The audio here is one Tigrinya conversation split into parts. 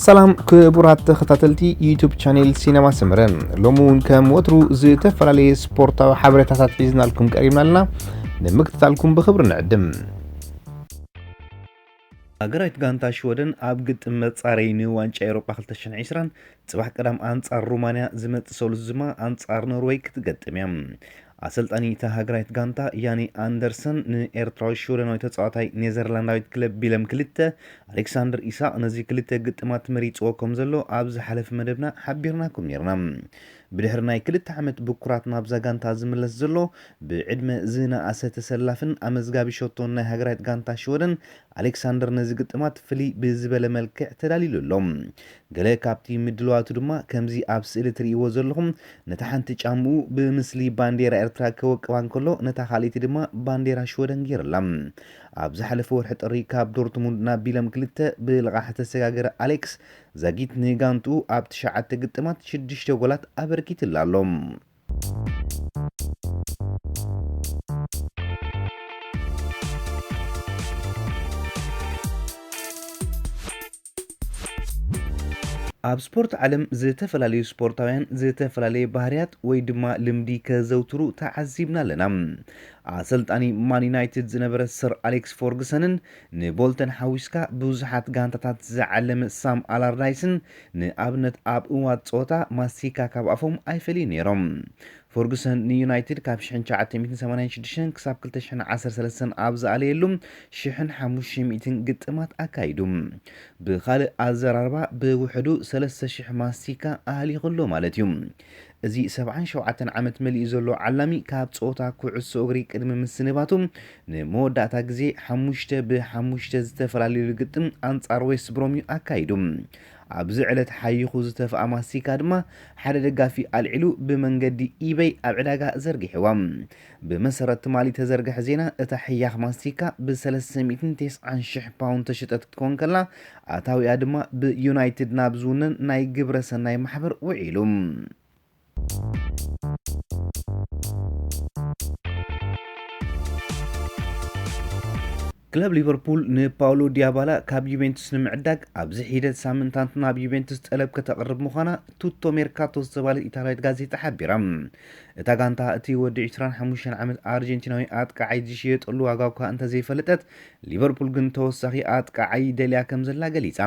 ሰላም ክቡራት ተኸታተልቲ ዩቱብ ቻኔል ሲነማ ሰመረ፣ ሎሚ እውን ከም ወትሩ ዝተፈላለየ ስፖርታዊ ሓበሬታታት ሒዝናልኩም ቀሪብና ኣለና። ንምክትታልኩም ብኽብሪ ንዕድም። ሃገራዊት ጋንታ ሽወደን ኣብ ግጥም መጻረዪ ንዋንጫ ኤውሮጳ ክልተ ሽሕን ዕስራን ጽባሕ ቀዳም ኣንጻር ሩማንያ፣ ዝመጽእ ሰሉስ ድማ ኣንጻር ኖርወይ ክትገጥም እያ። ኣሰልጣኒ እታ ሃገራዊት ጋንታ ያኒ ኣንደርሰን ንኤርትራዊ ሽወደናዊ ተጻዋታይ ኔዘርላንዳዊት ክለብ ቢለም ክልተ ኣሌክሳንደር ኢሳቕ ነዚ ክልተ ግጥማት መሪጽዎ ከም ዘሎ ኣብ ዝሓለፈ መደብና ሓቢርናኩም ኔርና። ብድሕሪ ናይ ክልተ ዓመት ብኩራት ናብዛ ጋንታ ዝምለስ ዘሎ ብዕድመ ዝነኣሰ ተሰላፍን ኣመዝጋቢ ሸቶን ናይ ሃገራዊት ጋንታ ሽወደን ኣሌክሳንደር ነዚ ግጥማት ፍልይ ብዝበለ መልክዕ ተዳሊሉ ኣሎ። ገለ ካብቲ ምድልዋቱ ድማ ከምዚ ኣብ ስእሊ ትርእይዎ ዘለኹም ነታ ሓንቲ ጫምኡ ብምስሊ ባንዴራ ኤርትራ ከወቅባ እንከሎ ነታ ካልኣይቲ ድማ ባንዴራ ሽወደን ገይርላ። ኣብ ዝሓለፈ ወርሒ ጥሪ ካብ ዶርትሙንድ ናብ ቢለም ክልተ ብልቓሕ ዝተሰጋገረ ኣሌክስ ዛጊት ንጋንትኡ ኣብ ትሽዓተ ግጥማት ሽዱሽተ ጎላት ኣበርኪትላ ኣሎ። ኣብ ስፖርት ዓለም ዝተፈላለዩ ስፖርታውያን ዝተፈላለየ ባህርያት ወይ ድማ ልምዲ ከዘውትሩ ተዓዚብና ኣለና። ኣሰልጣኒ ማን ዩናይትድ ዝነበረ ሰር ኣሌክስ ፎርግሰንን ንቦልተን ሓዊስካ ብዙሓት ጋንታታት ዝዓለመ ሳም ኣላርዳይስን ንኣብነት ኣብ እዋት ጸወታ ማስቲካ ካብ ኣፎም ኣይፈልዩ ነይሮም። ፎርግሰን ንዩናይትድ ካብ ሽሕን ትሽዓተ ሚእትን ሰማንያን ሽዱሽተን ክሳብ ክልተ ሽሕን ዓሰርተ ሰለስተን ኣብ ዝኣለየሉ ሽሕን ሓሙሽተ ሚእትን ግጥማት ኣካይዱ። ብኻልእ ኣዘራርባ ብውሕዱ ሰለስተ ሽሕ ማስቲካ ኣህሊኹ ኣሎ ማለት እዩ። እዚ ሰብዓን ሸውዓተን ዓመት መሊኡ ዘሎ ዓላሚ ካብ ጸወታ ኩዕሶ እግሪ ቅድሚ ምስንባቱ ንመወዳእታ ግዜ ሓሙሽተ ብሓሙሽተ ዝተፈላለዩ ግጥም ኣንጻር ዌስት ብሮም እዩ ኣካይዱ። ኣብዚ ዕለት ሓይኹ ዝተፍኣ ማስቲካ ድማ ሓደ ደጋፊ ኣልዒሉ ብመንገዲ ኢበይ ኣብ ዕዳጋ ዘርጊሕዋ። ብመሰረት ትማሊ ተዘርግሐ ዜና እታ ሕያኽ ማስቲካ ብ ሰለስተ ሚእትን ተስዓን ሽሕ ፓውንድ ተሸጠት ክትኮን ከላ ኣታዊኣ ድማ ብዩናይትድ ናብ ዝውነን ናይ ግብረ ሰናይ ማሕበር ውዒሉ። ክለብ ሊቨርፑል ንፓውሎ ዲያባላ ካብ ዩቬንቱስ ንምዕዳግ ኣብዚ ሒደት ሳምንታት ናብ ዩቬንቱስ ጠለብ ከተቕርብ ምዃና ቱቶ ሜርካቶ ዝተባህለት ኢጣልያዊት ጋዜጣ ሓቢራ። እታ ጋንታ እቲ ወዲ ዕስራን ሓሙሽተን ዓመት ኣርጀንቲናዊ ኣጥቃዓይ ዝሽየጠሉ ዋጋ እኳ እንተዘይፈለጠት፣ ሊቨርፑል ግን ተወሳኺ ኣጥቃዓይ ደልያ ከም ዘላ ገሊጻ።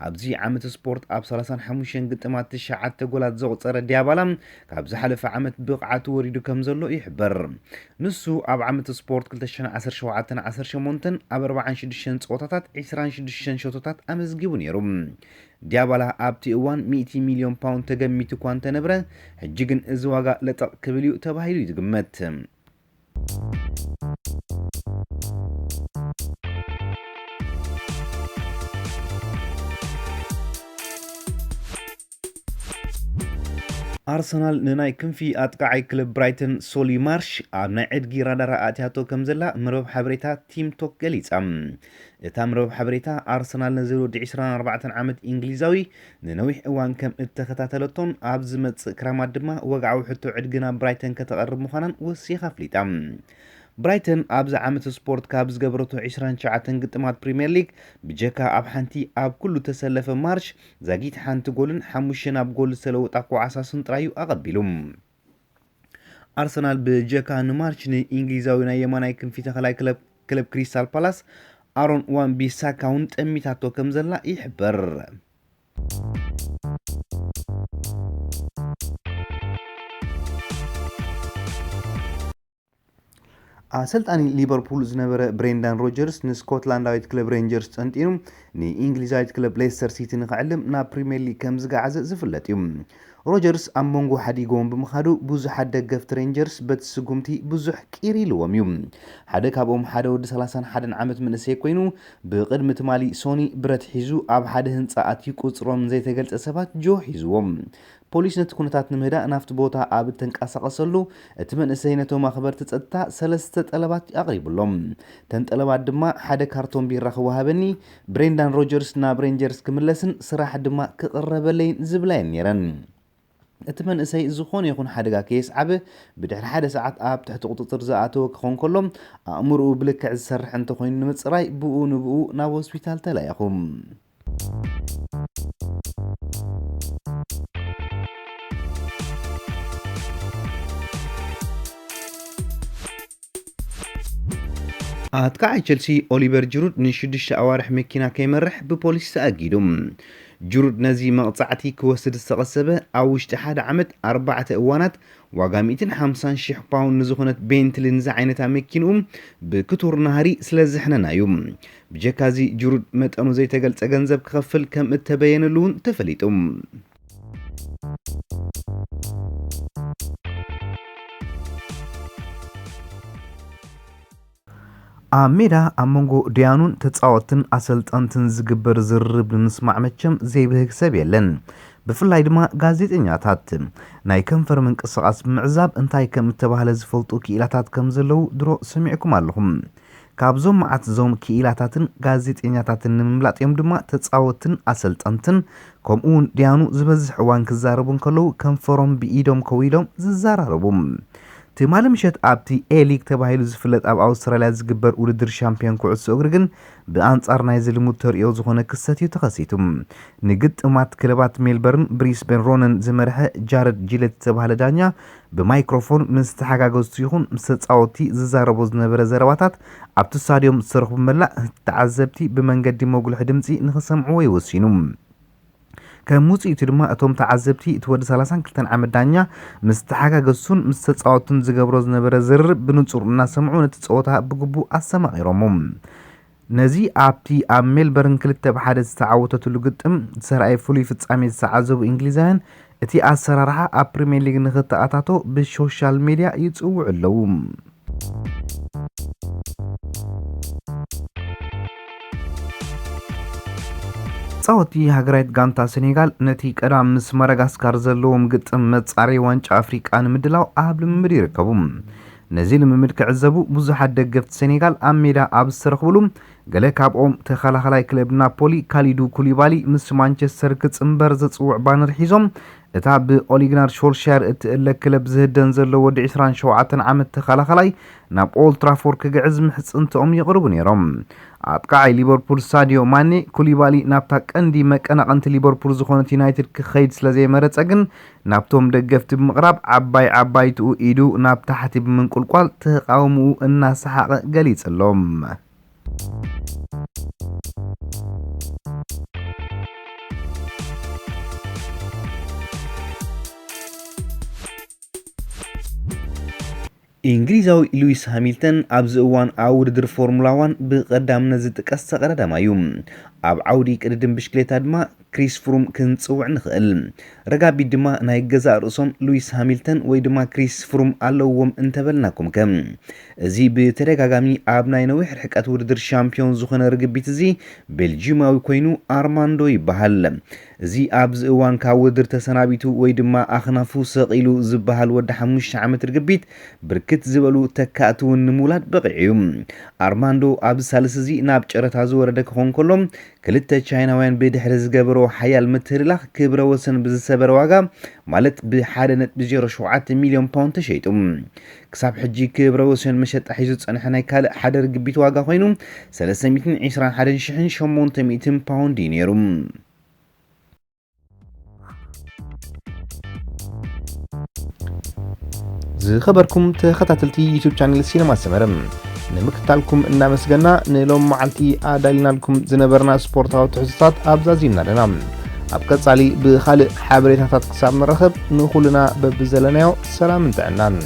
ኣብዚ ዓመት ስፖርት ኣብ ሰላሳን ሓሙሽተን ግጥማት ትሽዓተ ጎላት ዘቑጸረ ዲያባላ ካብ ዝሓለፈ ዓመት ብቕዓቱ ወሪዱ ከም ዘሎ ይሕበር። ንሱ ኣብ ዓመት ስፖርት ክልተ ሽሕን ዓሰርተ ሸውዓተን ዓሰርተ ሸሞንተን ኣብ ኣርባዓን ሽዱሽተን ጸወታታት ዕስራን ሽዱሽተን ሸቶታት ኣመዝጊቡ ነይሩ። ዲያባላ ኣብቲ እዋን ሚእቲ ሚልዮን ፓውንድ ተገሚቱ እኳ እንተነበረ፣ ሕጂ ግን እዚ ዋጋ ለጠቕ ክብል እዩ ተባሂሉ እዩ ዝግመት። ኣርሰናል ንናይ ክንፊ ኣጥቃዓይ ክለብ ብራይተን ሶሊ ማርሽ ኣብ ናይ ዕድጊ ራዳር ኣእትያቶ ከም ዘላ መርበብ ሓበሬታ ቲም ቶክ ገሊጻ። እታ መርበብ ሓበሬታ ኣርሰናል ነዚ ወዲ ዕስራን ኣርባዕተን ዓመት እንግሊዛዊ ንነዊሕ እዋን ከም እተኸታተለቶን ኣብ ዝመጽእ ክራማት ድማ ወግዓዊ ሕቶ ዕድጊ ናብ ብራይተን ከተቐርብ ምዃናን ወሲኻ ኣፍሊጣ። ብራይተን ኣብዚ ዓመት ስፖርት ካብ ዝገበረቶ ዕስራን ትሽዓተን ግጥማት ፕሪምየር ሊግ ብጀካ ኣብ ሓንቲ ኣብ ኩሉ ተሰለፈ ማርሽ ዛጊት ሓንቲ ጎልን ሓሙሽተ ናብ ጎል ዝተለወጣ ኳዕሳስን ጥራይ እዩ ኣቐቢሉ። ኣርሰናል ብጀካ ንማርች ንእንግሊዛዊ ናይ የማናይ ክንፊ ተኸላይ ክለብ ክለብ ክሪስታል ፓላስ ኣሮን ዋን ቢሳካ እውን ጠሚታቶ ከም ዘላ ይሕበር። ኣሰልጣኒ ሊቨርፑል ዝነበረ ብሬንዳን ሮጀርስ ንስኮትላንዳዊት ክለብ ሬንጀርስ ጠንጢኑ ንእንግሊዛዊት ክለብ ሌስተር ሲቲ ንክዕልም ናብ ፕሪምየር ሊግ ከም ዝገዓዘ ዝፍለጥ እዩ። ሮጀርስ ኣብ መንጎ ሓዲጎም ብምኻዱ ብዙሓት ደገፍቲ ሬንጀርስ በቲ ስጉምቲ ብዙሕ ቂር ኢልዎም እዩ። ሓደ ካብኦም ሓደ ወዲ ሰላሳን ሓደን ዓመት መንእሰይ ኮይኑ ብቕድሚ ትማሊ ሶኒ ብረት ሒዙ ኣብ ሓደ ህንጻ ኣትዩ ቁጽሮም ዘይተገልጸ ሰባት ጆ ሒዝዎም። ፖሊስ ነቲ ኩነታት ንምህዳእ ናብቲ ቦታ ኣብ እተንቀሳቐሰሉ፣ እቲ መንእሰይ ነቶም ኣኽበርቲ ጸጥታ ሰለስተ ጠለባት ኣቕሪቡሎም። እተን ጠለባት ድማ ሓደ ካርቶን ቢራ ክወሃበኒ፣ ብሬንዳን ሮጀርስ ናብ ሬንጀርስ ክምለስን ስራሕ ድማ ክቕረበለይን ዝብላ እየን ነይረን። እቲ መንእሰይ ዝኾነ ይኹን ሓደጋ ከየስዓበ ብድሕሪ ሓደ ሰዓት ኣብ ትሕቲ ቁጽጽር ዝኣተወ ክኾን ከሎ፣ ኣእምሮኡ ብልክዕ ዝሰርሕ እንተኾይኑ ንምጽራይ ብኡ ንብኡ ናብ ሆስፒታል ተላኢኹ። ኣጥቃዓይ ቸልሲ ኦሊቨር ጅሩድ ንሽዱሽተ ኣዋርሕ መኪና ከይመርሕ ብፖሊስ ተኣጊዱ። ጅሩድ ነዚ መቕጻዕቲ ክወስድ ዝተቐሰበ ኣብ ውሽጢ ሓደ ዓመት ኣርባዕተ እዋናት ዋጋ ሚእትን ሓምሳን ሽሕ ፓውንድ ንዝኾነት ቤንትሊ ንዝዓይነታ መኪንኡ ብክቱር ናህሪ ስለ ዝሕነና እዩ። ብጀካዚ ጅሩድ መጠኑ ዘይተገልጸ ገንዘብ ክኸፍል ከም እተበየነሉ እውን ተፈሊጡ። ኣብ ሜዳ ኣብ መንጎ ዲያኑን ተጻወትን ኣሰልጠንትን ዝግበር ዝርርብ ንምስማዕ መቸም ዘይብህግ ሰብ የለን። ብፍላይ ድማ ጋዜጠኛታት። ናይ ከንፈር ምንቅስቓስ ብምዕዛብ እንታይ ከም እተባህለ ዝፈልጡ ክኢላታት ከም ዘለዉ ድሮ ሰሚዕኩም ኣለኹም። ካብዞም መዓት እዞም ክኢላታትን ጋዜጠኛታትን ንምምላጥ እዮም ድማ ተጻወትን ኣሰልጠንትን ከምኡ እውን ዲያኑ ዝበዝሕ እዋን ክዛረቡ እንከለዉ ከንፈሮም ብኢዶም ከው ኢሎም ዝዘራረቡ። ትማሊ ምሸት ኣብቲ ኤሊግ ተባሂሉ ዝፍለጥ ኣብ ኣውስትራልያ ዝግበር ውድድር ሻምፒዮን ኩዕሶ እግሪ ግን ብኣንጻር ናይዚ ልሙድ ተርእዮ ዝኾነ ክስተት እዩ ተኸሲቱ። ንግጥማት ክለባት ሜልበርን ብሪስበን ሮነን ዝመርሐ ጃረድ ጂለት ዝተባህለ ዳኛ ብማይክሮፎን ምስ ተሓጋገዝቱ ይኹን ምስ ተጻወትቲ ዝዛረቦ ዝነበረ ዘረባታት ኣብቲ ስታድዮም ዝተረኽቡ መላእ ተዓዘብቲ ብመንገዲ መጉልሒ ድምጺ ንኽሰምዕዎ እዩ ወሲኑ። ከም ውጽኢቱ ድማ እቶም ተዓዘብቲ እቲ ወዲ ሰላሳን ክልተን ዓመት ዳኛ ምስ ተሓጋገዝቱን ምስ ተጻወቱን ዝገብሮ ዝነበረ ዝርርብ ብንጹር እናሰምዑ ነቲ ጸወታ ብግቡእ ኣስተማቒሮሞ። ነዚ ኣብቲ ኣብ ሜልበርን ክልተ ብሓደ ዝተዓወተትሉ ግጥም ዝተረኣየ ፍሉይ ፍጻሜ ዝተዓዘቡ እንግሊዛውያን እቲ ኣሰራርሓ ኣብ ፕሪምየር ሊግ ንኽተኣታቶ ብሶሻል ሜድያ ይጽውዑ ኣለዉ። ጻወቲ ሃገራዊት ጋንታ ሴኔጋል ነቲ ቀዳም ምስ ማዳጋስካር ዘለዎም ግጥም መጻረይ ዋንጫ ኣፍሪቃ ንምድላው ኣብ ልምምድ ይርከቡ። ነዚ ልምምድ ክዕዘቡ ብዙሓት ደገፍቲ ሴኔጋል ኣብ ሜዳ ኣብ ዝተረኽብሉ፣ ገለ ካብኦም ተኸላኸላይ ክለብ ናፖሊ ካሊዱ ኩሊባሊ ምስ ማንቸስተር ክጽንበር ዘጽውዕ ባነር ሒዞም፣ እታ ብኦሊግናር ሾልሻየር እትእለ ክለብ ዝህደን ዘሎ ወዲ ዕስራን ሸውዓተን ዓመት ተኸላኸላይ ናብ ኦልድ ትራፎርድ ክግዕዝ ምሕጽንትኦም የቕርቡ ነይሮም። ኣጥቃዓይ ሊቨርፑል ሳዲዮ ማኔ ኩሊባሊ ናብታ ቀንዲ መቀናቐንቲ ሊቨርፑል ዝኾነት ዩናይትድ ክኸይድ ስለ ዘይመረጸ ግን ናብቶም ደገፍቲ ብምቕራብ ዓባይ ዓባይትኡ ኢዱ ናብ ታሕቲ ብምንቁልቋል ተቓውምኡ እናሰሓቐ ገሊጹሎም። እንግሊዛዊ ሉዊስ ሃሚልተን ኣብዚ እዋን ኣብ ውድድር ፎርሙላ ዋን ብቐዳምነት ዝጥቀስ ተቐዳዳማይ እዩ። ኣብ ዓውዲ ቅድድም ብሽክሌታ ድማ ክሪስ ፍሩም ክንጽውዕ ንኽእል። ረጋቢት ድማ ናይ ገዛእ ርእሶም ሉዊስ ሃሚልተን ወይ ድማ ክሪስ ፍሩም ኣለውዎም እንተበልናኩም ከ? እዚ ብተደጋጋሚ ኣብ ናይ ነዊሕ ርሕቀት ውድድር ሻምፒዮን ዝኾነ ርግቢት እዚ ቤልጂማዊ ኮይኑ ኣርማንዶ ይበሃል። እዚ ኣብዚ እዋን ካብ ውድድር ተሰናቢቱ ወይ ድማ ኣኽናፉ ሰቒሉ ዝበሃል ወዲ ሓሙሽተ ዓመት ርግቢት ብርክት ዝበሉ ተካእቲ እውን ንምውላድ በቒዑ እዩ። ኣርማንዶ ኣብዚ ሳልስ እዚ ናብ ጨረታ ዝወረደ ክኾን ከሎ ክልተ ቻይናውያን ብድሕሪ ዝገበሮ ሓያል ምትህልላኽ ክብረ ወሰን ብዝሰበረ ዋጋ ማለት ብ ሓደ ነጥቢ ዜሮ ሸውዓተ ሚልዮን ፓውንድ ተሸይጡ። ክሳብ ሕጂ ክብረ ወሰን መሸጣ ሒዙ ዝጸንሐ ናይ ካልእ ሓደ ርግቢት ዋጋ ኮይኑ ሰለስተ ሚእትን ዕስራን ሓደን ሽሕን ሸሞንተ ሚእትን ፓውንድ እዩ ነይሩ። ዝኸበርኩም ተኸታተልቲ ዩቱብ ቻነል ሲነማ ሰመረ ንምክትታልኩም እናመስገና ንሎም መዓልቲ ኣዳሊናልኩም ዝነበርና ስፖርታዊ ትሕዝቶታት ኣብዛዚምና ኣለና። ኣብ ቀጻሊ ብኻልእ ሓበሬታታት ክሳብ ንረኸብ ንኹልና በብዘለናዮ ሰላምን ጥዕናን።